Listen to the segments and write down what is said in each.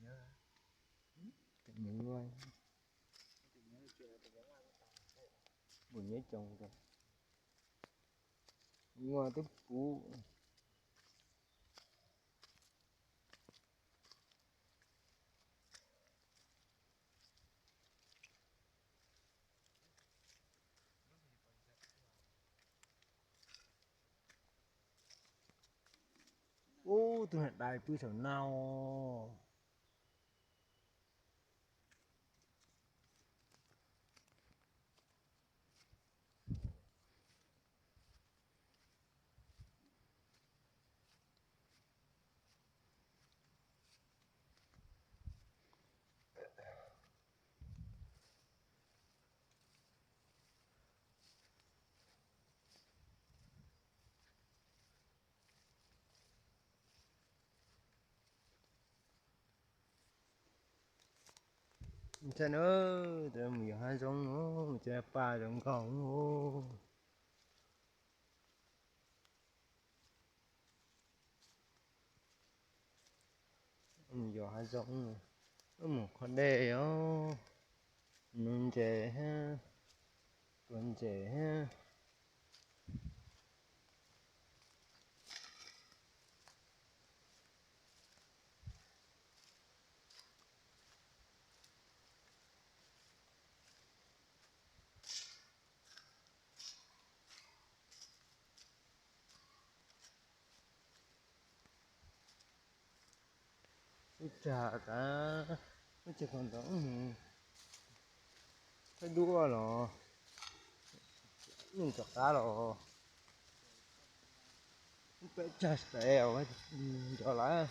Nws nyob, nws nyob coob, nws nyob twb puv. Ub, tus niag dais pw saum no. Ntshai na, mus yos hav zoov, mus cov pa zoo nkauj. Mus yos hav zoov, wb mus qhov dej os, nuv ntses thiab, tuav ntses thiab. Ib tsag kav, ib tsag kav ntawd, thaij duab los, yeej rov qab los, peb tsag tsev nrov lawm.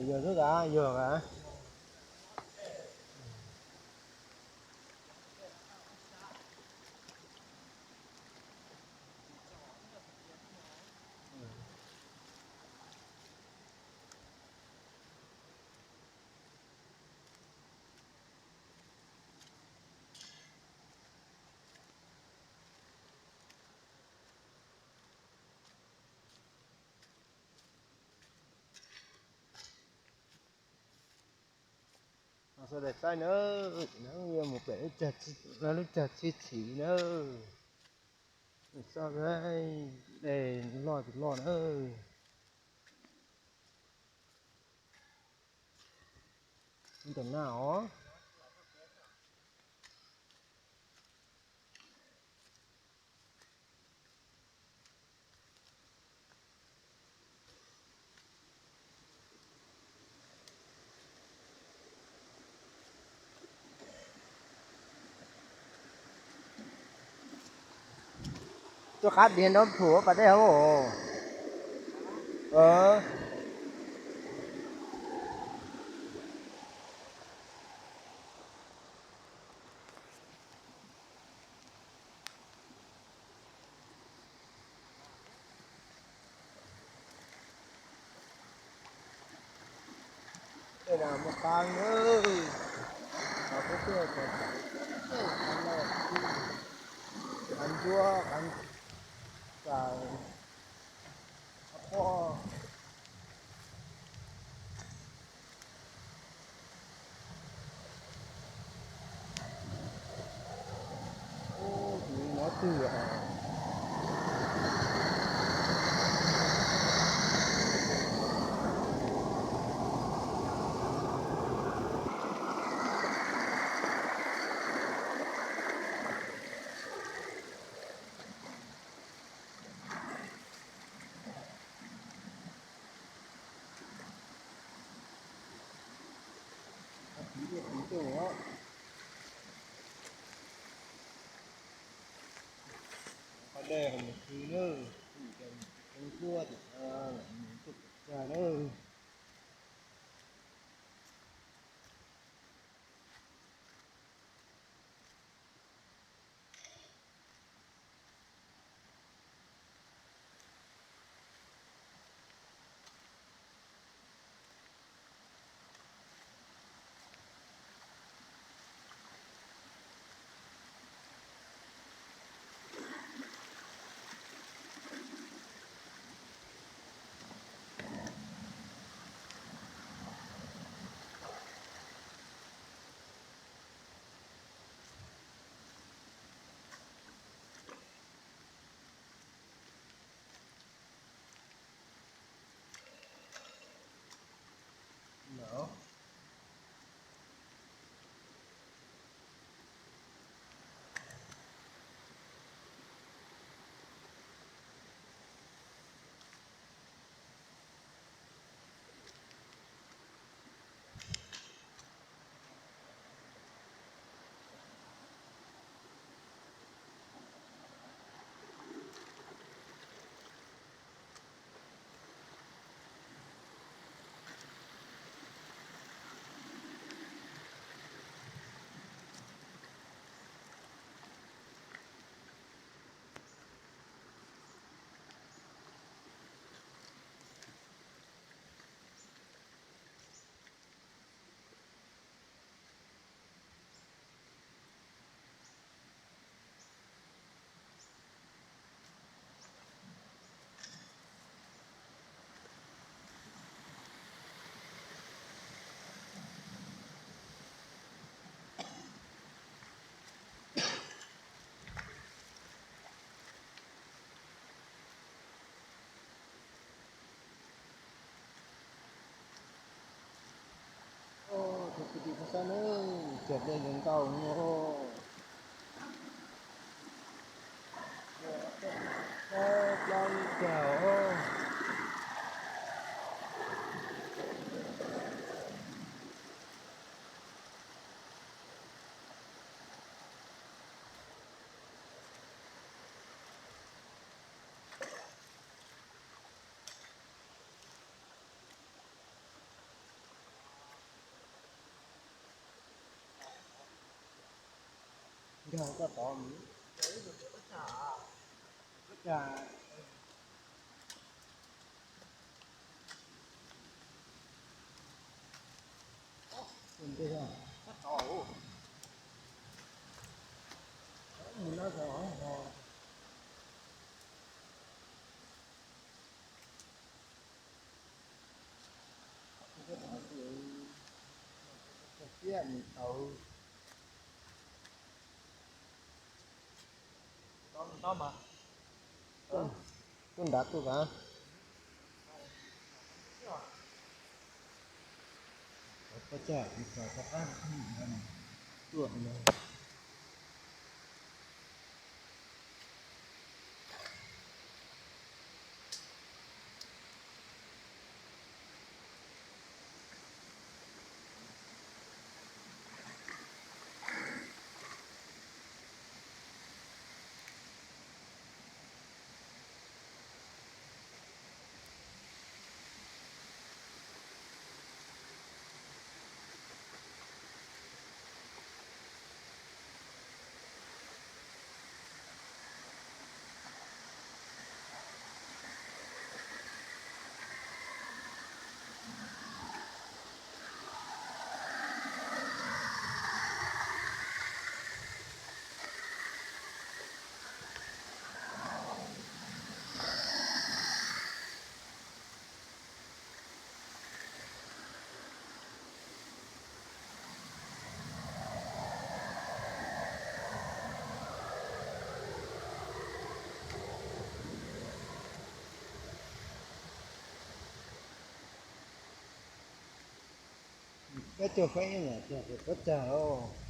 Yog xwb kav, yog kav. Sawv daws saib nawb, mus pem lub cag txhib txhiv nawb. Saib dej loj tus loj nawb. Ntawm na os. Tuaj qab diav nrov phum pas dej hauv. Tej no muaj qaab nawb, qhov peb tuaj txog, qaab ntsuab, qaab tsaws, qaab pob. Tus no twg os? Tiv ua tiv tuaj os. Qhov dej ho mus khwv nawb, kuj cov mus khwv tub tuaj tim no, mus tuaj tim cag nawb. Tus kwv tij pab sab nawb, cog dej zoo nkauj no. Plaub cag os. Nkag koj tod mus. Koj cag. Tus ntej os. Mus no os. Thiab mus tau. Tuaj nrad tuaj kav. Pab cag ib txog rov qab tuaj no. Peb tuaj feeb mas tuaj tsis pub tsag os.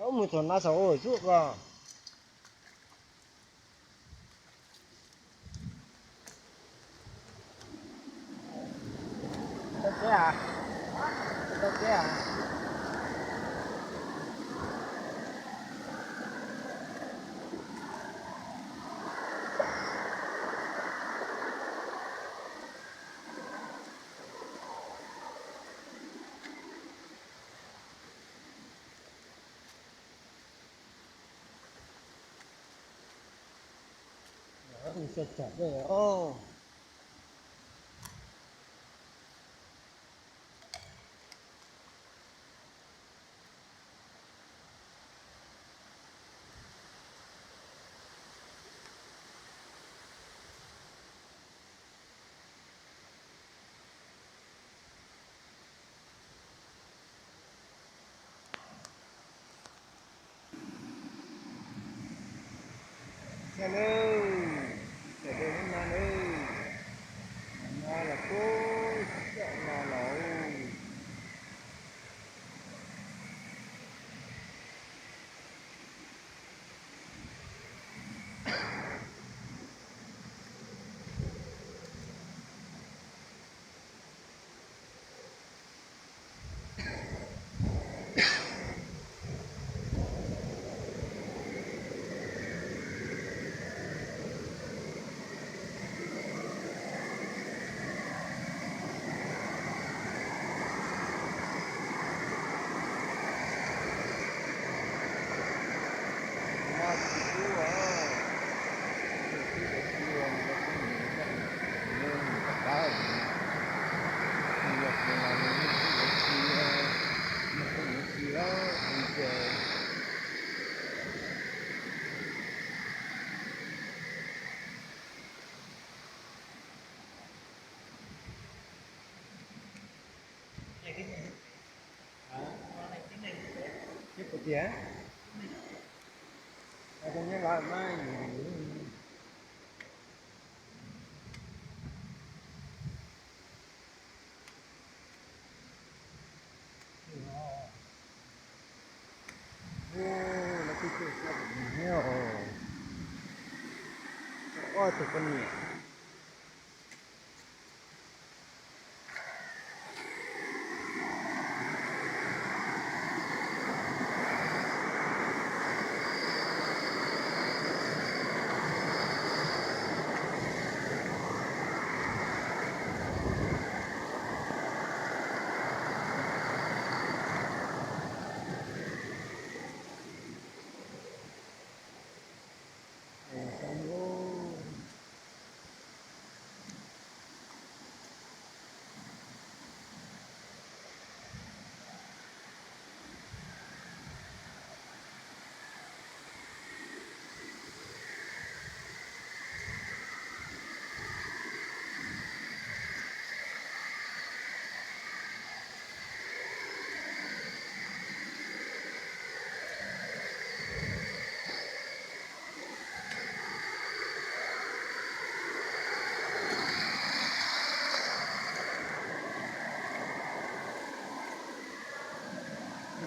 Ub, mus txog no xav ua zuj ko. Tau teb a? Tau teb a? Xyov tsam dej os. Saib nawb, sawv daws hnub no nawb, no los kuj xyom no los. Ces puas tiag? Nyob lawm mas. Lawv twb tuaj sab tim no thiab os. Ob tug poj niam.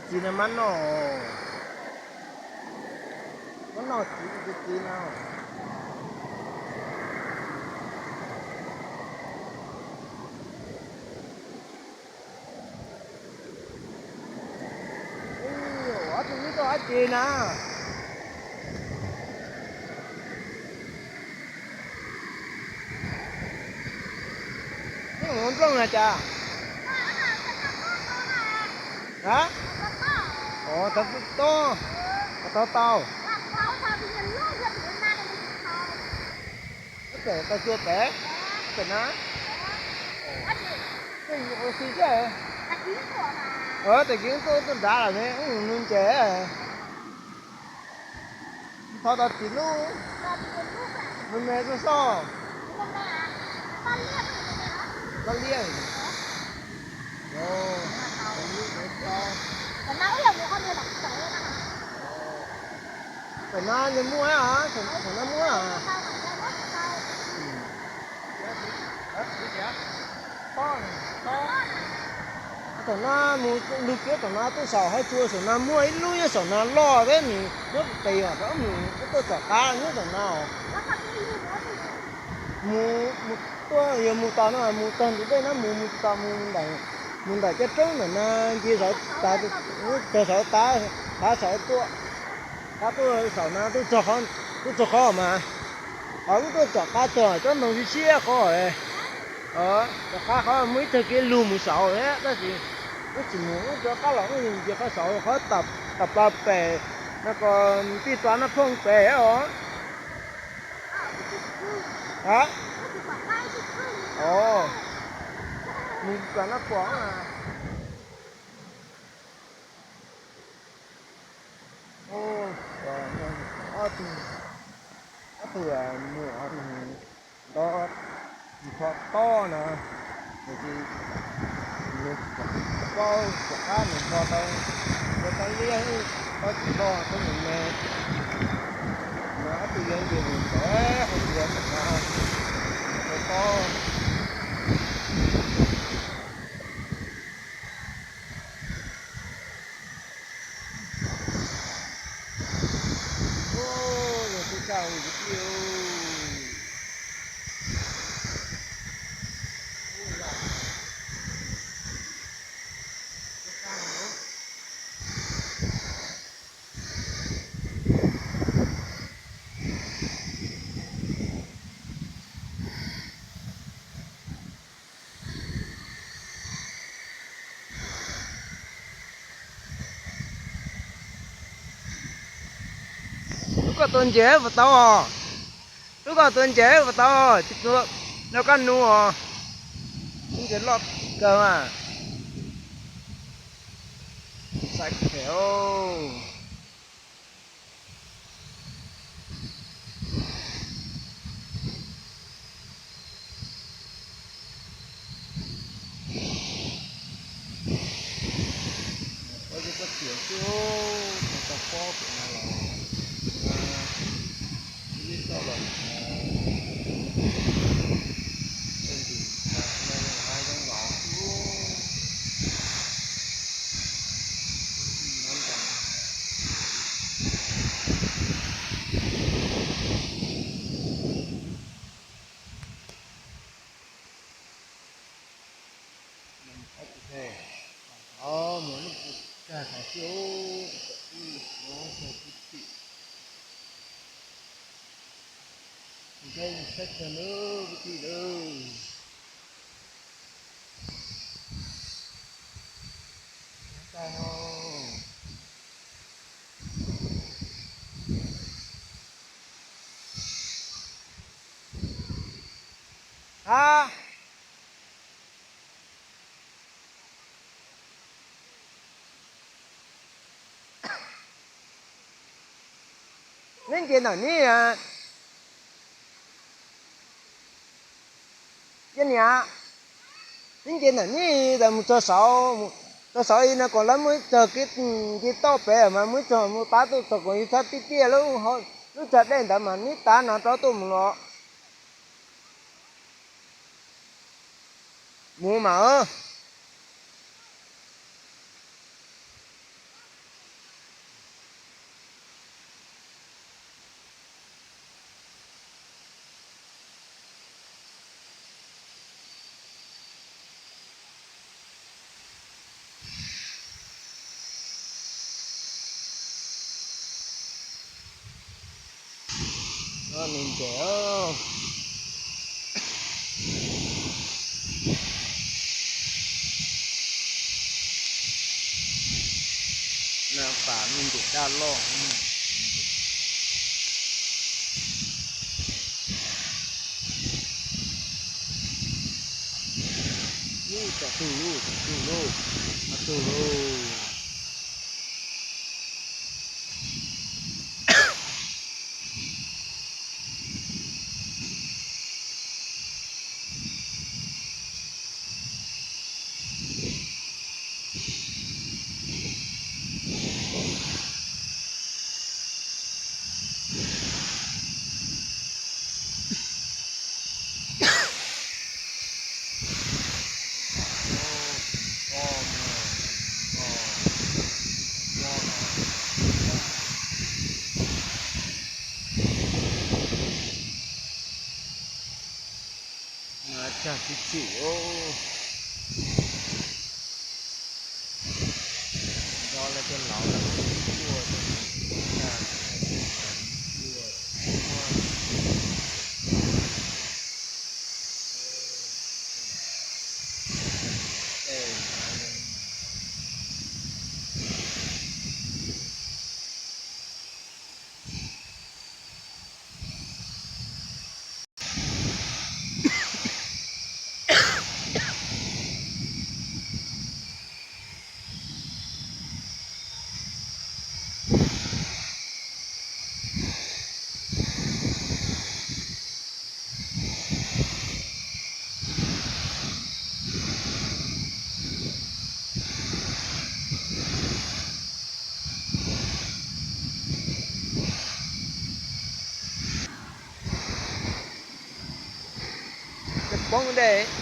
Txiv no mab noj, mab noj txiv, txiv no. Ob tug nyob rau dab tsi na? Nplooj na cas? A, tau tau, tau tau. Tau cua pem, pem na. Ua si xwb. Tam kis tuaj tuaj nrad lawm ne, nws nce. Thov tau tsis lub, me me xoj xoj. Pab liab. Tam no nws muaj, tam no muaj. Thaum no mus lug kiag thaum no tuaj saum hav tsua saum no muaj ib lub nyob saum no loj thiab nws nyob qis qis os, rov mus tuaj tom qab nyob tom no. Mus, mus tuaj yog mus tom no mus tag ntug dej no mus, mus tom mus ntawm, mus ntawm cov roob ntawm no nce zov tas, cog saum tav, tav saum tuaj, tav tuaj saum no tuaj txog qhov mas, qhov lub tuaj tom qab txog tsob ntoo siab siab qhov, tom qab qhov muaj ib tag kev lug mus saud thiab tab sis wb tsis mus, wb rov qab los wb nce qhov saud qhov tom plaws pem no, kom tij plas no phooj pem os. Mus plas no pom. Ob tug, ob tug mus nto, nws tho tob no, nws tsis paub tom qab nws nto tau, nto tau liab, tau tsis nto tau mus me. No ob tug yuav nce mus ntawd hauv tsuas tom no, nws tho tob. Yog tub sab ua kwv tij. Lub koj tua ntses puas tau os? Lub koj tua ntses puas tau? Tsis tua, no koj nug os. Lub ntses loj kawg mas. Xaiv khem. Ua li koj tiam xwb, tau pob pem no los, ib tau los, zoo los. Mus lub kag thaum xwb, mus txog kwv tij, mus txog kwv tij lawm. A, neb nce ntawm neb, yog niam, neb nce ntawm neb tas mus txog saud, txog saud no kom lawv muaj ib txoj kev nce toj pem mas muaj ib txoj mus pab tuaj txog kom yus txhob tiaj tiaj lub, lub tsag dej ntawd mas neb tav no rov tuaj mus los. Mus mas. Nws ntses. Nws pam me ntses daj loj. Ub, tom tug lauj, tom tug lauj, tom tug lauj. Tsag tib txim os. Nco lawv cov laus lawv kuj tuaj, tuaj, tuaj. Poob ntej.